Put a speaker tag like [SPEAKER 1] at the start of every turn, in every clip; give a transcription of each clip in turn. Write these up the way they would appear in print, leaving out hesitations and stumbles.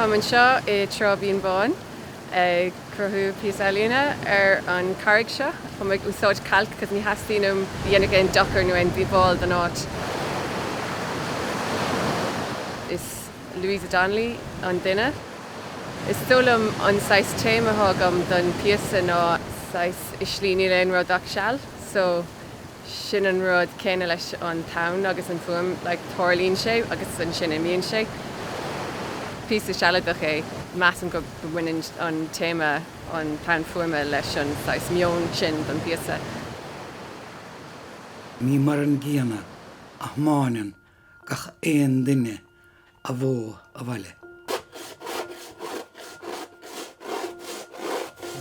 [SPEAKER 1] Táim anseo i Trá Bhinn Bhán ag cruthú píosa ealaíne ar an charraig seo. Táim ag úsáid cailc cos ní theastaíonn uaim a dhéanamh aon dochar nó aon díobháil don áit. Is Louisa Donnelly an duine. Is dóigh liom an saghas téama atá agam don phíosa ná saghas i slí níl aon rud ach seal so sin an rud céanna leis an tonn agus an fuaim like tarlaíonn sé agus ansin imíonn sé. Píosa sealadach é. Measaim go mbaineann an téama an tonn fuaime leis an saghas meon sin don phíosa.
[SPEAKER 2] Ní mar an gcéanna a thiomáineann gach aon duine a bhó abhaile.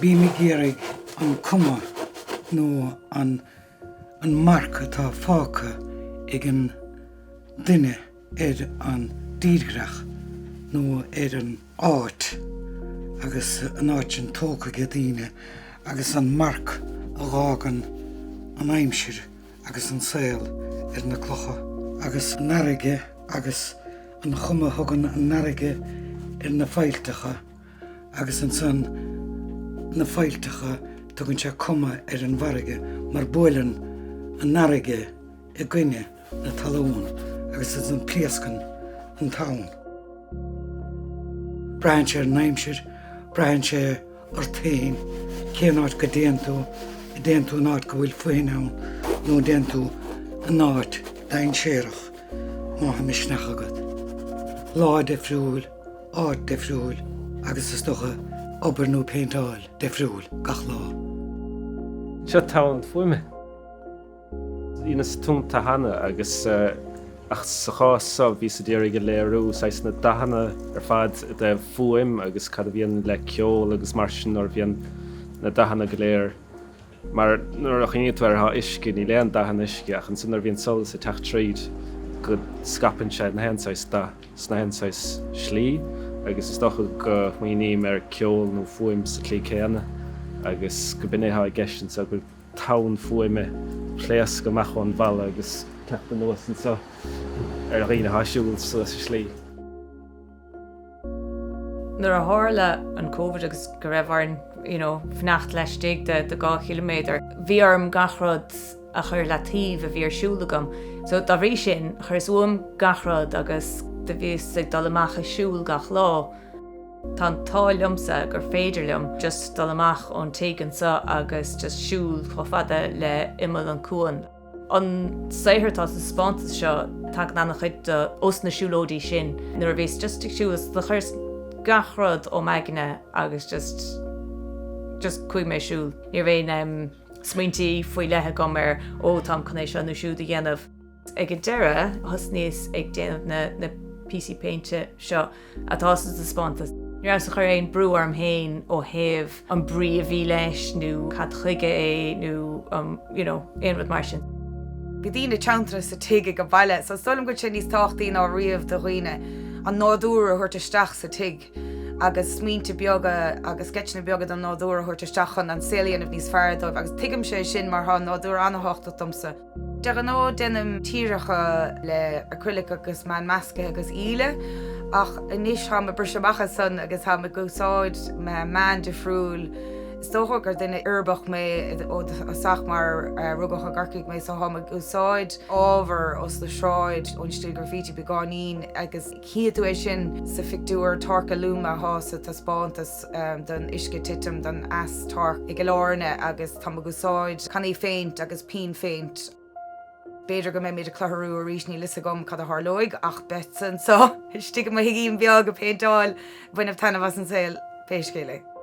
[SPEAKER 2] Bím ag iarraidh an cuma nó an an marc atá fágtha ag an duine ar an dtírdhreach nó ar an áit agus an áit sin tógtha ag daoine agus an marc a dh'fhágann an aimsir agus an saol ar na clocha agus an fharraige agus an chuma a thugann an fharraige ar na faillteacha agus ansan na faillteacha tugann sé cuma ar an bhfarraige mar buaileann an fharraige i gcoinne na talún agus ansan pléascann an tonn. Braitheann sé ar an aimsir, braitheann sé ort féin, cén áit go dtéann tú, an dtéann tú in áit go bhfuil foithin ann nó an dtéann tú in áit dainséarach má tá misneach agat. Lá difriúil, áit difriúil agus is dócha obair nó péinteáil difriúil gach lá.
[SPEAKER 3] Seo tonn fuaime. Dheineas tonnta cheana agus ach sa chás seo bhíos ag iarraidh a léiriú saghas na dathanna ar fad i dtaobh fuaim agus cad a bhíonn le ceol agus mar sin nuair a bhíonn na dathanna go léir mar nuair a chuimhníonn tú air tá uisce níl aon dath in uisce ach ansin nuair a bhíonn solas ag teacht tríd go scaipeann sé na haon saghas dath sna haon saghas slí agus is dócha go smaoiním ar ceol nó fuaim sa tslí céanna agus go b'in é atá i gceist anseo go tonn fuaime pléascadh amach ón bhalla agus teacht anuas anseo ar dhaoine atá ag siúl suas an slí.
[SPEAKER 4] Nuair a tharla an Covid agus go raibh orainn you know fanacht laistigh de 2 chiliméadar, bhí orm gach rud a chur leataobh a bhí ar siúl agam. So dá bhrí sin, chuireas uaim gach rud agus do bhíos ag dul amach ag siúl gach lá. Tá an t-ádh liomsa gur féidir liom just dul amach ón tigh anseo agus just siúl chomh fada le imeall an cuan. An saothar atá sa taispeántas seo, tagann an-chuid de ós na siúlóidí sin nuair a bhíos just ag siúl is do chuireas gach rud ó m'aigne agus just just chuaigh mé ag siúl. Ní raibh aon smaointí faoi leith agam ar ó táim chun é seo nó siúd a dhéanamh. Ag an deireadh, thosnaíos ag déanamh na na píosaí péinte seo atá sa taispeántas. Ní rabhas ag cur aon brú orm féin ó thaobh an brí a bhí leis nó cad chuige é nó you know aon rud mar sin.
[SPEAKER 5] Bhí daoine teanntaithe sa tigh ag an baile so is dóigh liom go bhfuil sé níos tábhachtaí ná riamh do dhaoine an nádúr a thabhairt isteach sa tigh agus smaointe beaga agus sceitseanna beaga den nádúr a thabhairt isteach chun an saol a dhéanamh níos fearr dóibh agus tuigimse é sin mar tá an nádúr an-thábhachtach domsa. De ghnáth déanaim tírdhreacha le acrylic agus meán measctha agus íle ach anois táim ag briseadh amach as san agus táim ag úsáid meán difriúil. Is dócha gur duine uirbeach mé ó thosach mar rugadh i gCorcaigh mé so táim ag úsáid ábhar ós na sráid, ón stíl graffiti beagáinín agus Chífidh tú é sin sa phictiúr Torca Lúma atá sa taispeántas don uisce titim don eas toirc i gCill Airne agus táim ag úsáid cannaí phéint agus pinn phéint. B'fhéidir go mbeimid ag clutharú arís, níl fhios agam cad a tharlóidh ach beadsa anseo istigh i mo thigín beag ag péinteáil, ag baint taitneamh as an saol, pé scéal é.